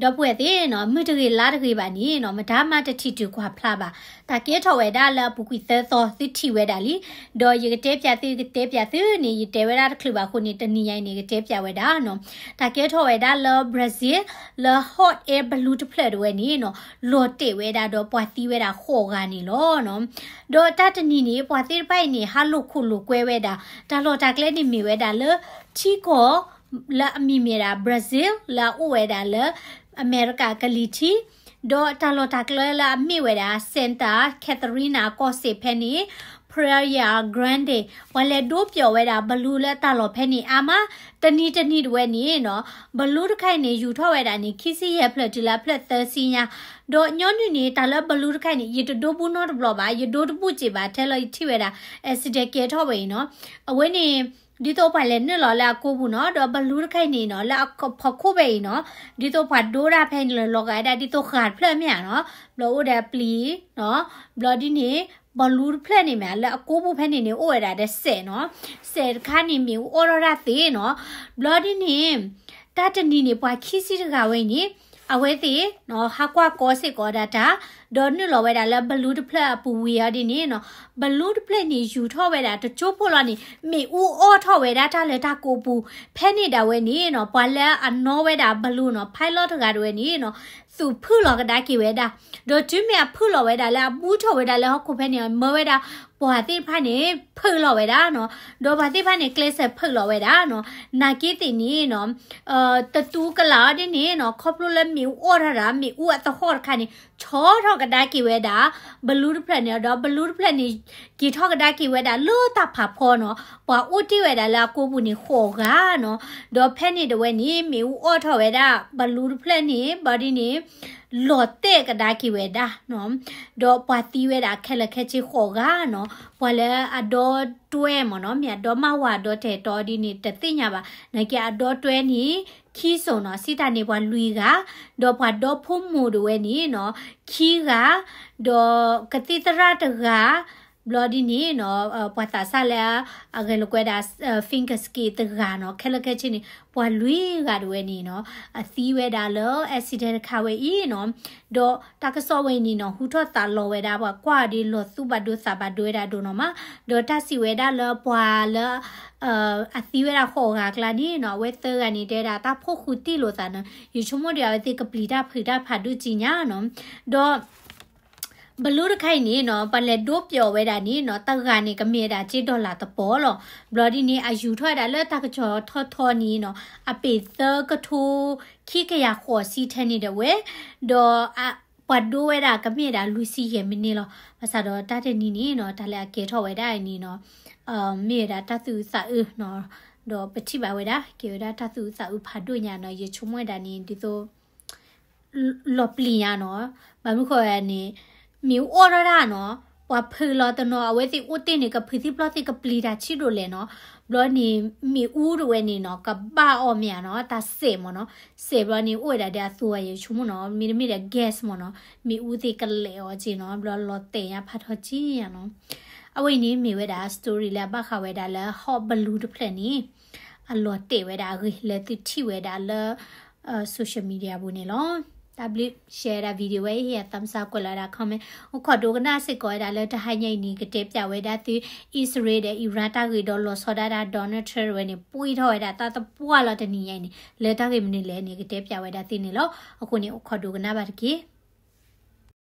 ဒီပုၢ်ဝဲၢ်သ့ၣ်နီၤ မုၢ်တဂ့ၤလါတဂ့ၤဘၣ်န့ၣ်နီၤ မတၤမၤတထံၣ်တုၤကွၢ်ဖျါဘၣ်. တၢ်ကဲထီၣ်ဝဲဒၣ်လၢအပူၤကွံာ်သၢသီသုထံၣ်ဝဲဒၣ်လံ. ဒီးယကတဲပၠးသု ကတဲပၠးသုန့ၣ် ယတဲဝဲဒၣ်တချုးဘၣ်အဃိန့ၣ် တနံၤညါအံၤန့ၣ် ကတဲပၠးဝဲဒၣ်နီၤ. တၢ်ကဲထီၣ်ဝဲဒၣ်လၢ Brazil လၢ hot air balloon တဖျၢၣ်တဝဲန့ၣ်နီၤ လီၤတဲာ်ဝဲဒၣ်ဒီးပှၤသံဝဲဒၣ်ဃိးဂၤန့ၣ်လီၤနီၤ. ဒီးတၢ်တနံၤန့ၣ် ပှၤသ့ၣ်တဖၣ်အံၤန့ၣ် ဟးလိာ်ခိၣ်လိာ်ကွဲဝဲဒၣ် တၢ်လီၢ်တၢ်ကျဲန့ၣ်မ့ၢ်ဝဲဒၣ်လၢ ထံကီၢ် လၢအမံၤမ့ၢ်ဒၣ် Brazil လၢအအိၣ်ဝဲဒၣ်လၢ အမဲရကၤကလံၤထံး, ဒီးတၢ်လီၢ်တၢ်ကျဲလၢအမ့ၢ်ဝဲဒၣ် Santa Catarina ကီၢ်စဲၣ်ဖဲန့ၣ် Praia Grande ပှၤလဲၤဒိပျီၣ်ဝဲဒၣ် balloon လၢတၢ်လီၢ်ဖဲန့ၣ်အါမး, တနံၤတနံၤတဝဲန့ၣ်နီၤ balloon တခါအံၤန့ၣ် ယူၤထီၣ်ဝဲဒၣ်န့ၣ် ခံဆံယဲၢ်ဖျၢၣ်တုၤလၢအဖျၢၣ်သၢဆံညါ, ဒီးညီနုၢ်န့ၣ် တၢ်လၢ balloon တခါအံၤန့ၣ် ယတဒိဘူးနီတဘျီဘၣ်, ယဒိတဘူးစ့ၢ်ဘၣ် ထဲလၢယထံၣ်ဝဲဒၣ် accident ကဲထီၣ်ဝဲအံၤနီၤ, အဝဲန့ၣ် ဒ်သိးပှၤလဲၤနုာ်လီၤလၢအကိာ်ပူၤနီၤ, ဒီး balloon တခါအံၤန့ၣ်နီၤ လၢအဖီခိၣ်ဖဲအံၤနီၤ, ဒ်သိးပှၤဒိတၢ်ဖဲန့ၣ်လီၤဂာ်ဝဲဒၣ် ဒ်သိးဃာ်တဖျၢၣ်မ့ၢ်ဧါနီၤ, ဘျီအိၣ်ဒီးအပျံၤနီၤ, ဘျီဒ်န့ၣ် balloon တဖျၢၣ်န့ၣ်မ့ၢ် လၢအကိာ်ပူၤဖဲန့ၣ်န့ၣ် အိၣ်ဝဲဒၣ်ဒီးစဲးနီၤ, စဲးတခါန့ၣ် မ့ၣ်အူအီၣ်ထီၣ်တၢ်သ့နီၤ, ဘျီဒ်န့ၣ် တၢ်တနံၤန့ၣ် ပှၤခံဆံတဂၤဝဲအံၤန့ၣ် အဝဲသ့ၣ်နီၤ ဟးကွၢ်ကီစ့ၢ်ကီးဒၣ်တၢ်, ဒီးနုာ်လီၤဝဲဒၣ်လၢ balloon တဖျၢၣ်အပူၤဝံၤအီၤဒ်န့ၣ်နီၤ, balloon တဖျၢၣ်န့ၣ် ယူၤထီၣ်ဝဲဒၣ်တကၠိဖိလီၤန့ၣ် မ့ၣ်အူအီၣ်ထီၣ်ဝဲဒၣ်တၢ်လၢတၢ်ကိာ်ပူၤ, ဖဲန့ၣ်ဒၣ်ဝဲန့ၣ်နီၤ ပှၤလၢအနီၣ်ဝဲဒၣ် balloon နီၤ pilot တဂၤတဝဲန့ၣ်နီၤ သူၣ်ဖုၣ်လီၤကဒါက့ၤဝဲဒၣ်, ဒီးတုၤမ့ၢ်အဖုၣ်လီၤဝဲဒၣ်လၢအဘူးထီၣ်ဝဲဒၣ်လၢဟီၣ်ခိၣ်ဖဲန့ၣ် မၢဝဲဒၣ် ပှၤသ့ၣ်တဖၣ်န့ၣ် ဖုးလီၤဝဲဒၣ်နီၤ, ဒီးပှၤသ့ၣ်တဖၣ်န့ၣ် ကျဲးစၢးဖုးလီၤဝဲဒၣ်နီၤ, နာ်က့သ့ၣ်န့ၣ်နီၤ တသူကလးအီၤဒ်န့ၣ်နီၤ, ခီဖျိလၢမ့ၣ်အူအီၣ်ထီၣ်ဒၣ် မ့ၣ်အူအသဟီၣ်တခါန့ၣ် ဆီထီၣ်ကဒါက့ၤဝဲဒၣ် balloon တဖျၢၣ်န့ၣ်, ဒီး balloon တဖျၢၣ်န့ၣ် က့ၤထီၣ်ကဒါက့ၤဝဲဒၣ်လၢတၢ်ဖးဖီနီၤ, ပှၤအိၣ်တ့ၢ်ဝဲဒၣ်လၢအကိာ်ပူၤန့ၣ် ဃိးဂၤနီၤ, ဒီးဖဲန့ၣ်တဝဲန့ၣ် မ့ၣ်အူအီၣ်ထီၣ်ဝဲဒၣ် balloon တဖျၢၣ်န့ၣ် ဘျီဒ်န့ၣ် လီၤတဲာ်ကဒါက့ၤဝဲဒၣ်နီၤ, ဒီးပှၤသံဝဲဒၣ်ခဲလၢာ်ခဲဆ့ဃိးဂၤနီၤ, ပှၤလၢအဒီတွဲမ့ၢ်နီၤ, မ့ၢ်အဒီမါဝၤဒီတဲာ်တီဒ်န့ၣ် တသ့ၣ်ညါဘၣ်, နာ်က့အဒီတွဲန့ၣ် ခံစိၤနီၤ, စံးတၢ်န့ၣ်ပှၤလွံၢ်ဂၤ, ဒီးပှၤဒီဖိမိၢ်တဝဲန့ၣ်နီၤ ခံဂၤ, ဒီးကသံၣ်သရၣ်တဂၤ, ဘျီဒ်န့ၣ်နီၤ ပှၤသးစၢ်လၢအဂဲၤလိာ်ကွဲဒၣ် figure skating တဂၤနီၤ, ခဲလၢာ်ခဲဆ့န့ၣ် ပှၤလွံၢ်ဂၤတဝဲန့ၣ်နီၤ အသံဝဲဒၣ်လၢ accident တခါဝဲအံၤနီၤ, ဒီးတၢ်ကစီၣ်ဝဲအံၤန့ၣ်နီၤ ဟူထီၣ်သးလီၤဝဲဒၣ် ပှၤကွၢ်အီၤဒ်လီၤသူၣ်ဘၣ်ဒိသးဘၣ်ဒိဝဲဒၣ်ဒိၣ်နီၤမး, ဒီးတၢ်စံးဝဲဒၣ်လၢပှၤလၢ အသံဝဲဒၣ်ဃိးဂၤအကျါန့ၣ်နီၤ အဝဲသၢဂၤန့ၣ် တဲဝဲဒၣ်တၢ်ဖိဃူတံၢ်လိာ်သးနီၤ, ယဆိကမိၣ်ဒီးအဝဲသ့ၣ်ကပျံၤတၢ်ဖုးတၢ်ဖးဒိၣ်ကံညါနီၤ, ဒီး balloon တခါအံၤန့ၣ်နီၤ ပှၤလဲၤဒိပျီၣ်ဝဲဒၣ်န့ၣ်နီၤ တဂၤန့ၣ် ကမ့ၢ်ဝဲဒၣ်က့ dollar တပီၢ်လီၤ. ဘျီဒ်န့ၣ် အယူၤထီၣ်ဝဲဒၣ်လၢတၢ်ကစီၣ်ထီထီန့ၣ်နီၤ အပ့ၤသၢကထိ ခံကယၤဃိးဆံထဲန့ၣ်ဒၣ်ဝဲ, ဒီးပှၤဒိဝဲဒၣ်ကမ့ၢ်ဝဲဒၣ်လွံၢ်ဆံယဲၢ်မံးနံးလီၤ. ဘၣ်ဆၣ်ဒီးတၢ်တနံၤန့ၣ်နီၤ တၢ်လၢအကဲထီၣ်ဝဲဒၣ်အံၤန့ၣ်နီၤ မ့ၢ်ဝဲဒၣ်တၢ်သူၣ်အုးသးအုးနီၤ, ဒီးပထံၣ်ဘၣ်ဝဲဒၣ် ကဲဝဲဒၣ်တၢ်သူၣ်အုးသးအုးဖးဒိၣ်ညါနီၤ, ယဆိကမိၣ်ဝဲဒၣ်န့ၣ် ဒ်သိး လီၤပျံၤညါနီၤ, ဘၣ်မနုၤဃိန့ၣ် မ့ၣ်အူအီၣ်ထီၣ်ဒၣ်နီၤ, ပှၤဖုးလီၤတနီၤ အဝဲသ့ၣ်အိၣ်တ့ၢ်န့ၣ် ကဖုးသံပျီၢ်သံကပျံၤတၢ်ဆံးဒိၣ်လဲၣ်နီၤ, ဘျီန့ၣ် မ့ၣ်အူတဝဲန့ၣ်နီၤ ကဘၣ်အီၣ်မ့ၢ်ဧါနီၤ, တၢ်စဲးမ့ၢ်နီၤ, စဲးဘျီန့ၣ် အိၣ်ဝဲဒၣ်ဒီးအသိဝဲ ယဆိကမိၣ်နီၤ, မ့တမ့ၢ်ဒီး gas မ့ၢ်နီၤ, မ့ၣ်အူသ့ၣ်ကလဲာ်အီၤက့နီၤ, ဘျီလီၤတဲာ်ညါဖးထီၣ်က့ညါနီၤ. အဝဲအံၤန့ၣ်မ့ၢ်ဝဲဒၣ် story လၢအဘၣ်ဃးဝဲဒၣ်လၢ hot balloon တဖျၢၣ်န့ၣ် အလီၤတဲာ်ဝဲဒၣ်အဂ့ၢ် လၢသုထံၣ်ဝဲဒၣ်လၢ social media ပူၤန့ၣ်လီၤ. တၢ်ဘျုး share ဝဲဒၣ် video ဝဲ ဟ့ၣ်ယၤ thumbs up ကွဲးလီၤဝဲဒၣ် comment, အိၣ်ခိးဒိကနၣ်စ့ၢ်ကီးဝဲဒၣ်လၢတဟါညါအံၤန့ၣ် ကတဲပၠးဝဲဒၣ်သု အံၣ်စရ့လးဒီး Iran တၢ်ဂ့ၢ်ဒီးလီၤဆီဒၣ်တၢ် Donald Trump တဝဲန့ၣ် ပှ့ၤထီၣ်ဝဲဒၣ်တၢ်သပှၢ်လီၤတနံၤညါအံၤန့ၣ် လၢတၢ်ဂ့ၢ်မနုၤလဲၣ်န့ၣ် ကတဲပၠးဝဲဒၣ်သုန့ၣ်လီၤ. အဃိန့ၣ် အိၣ်ခိးဒိကနၣ်ဘၣ်တက့ၢ်.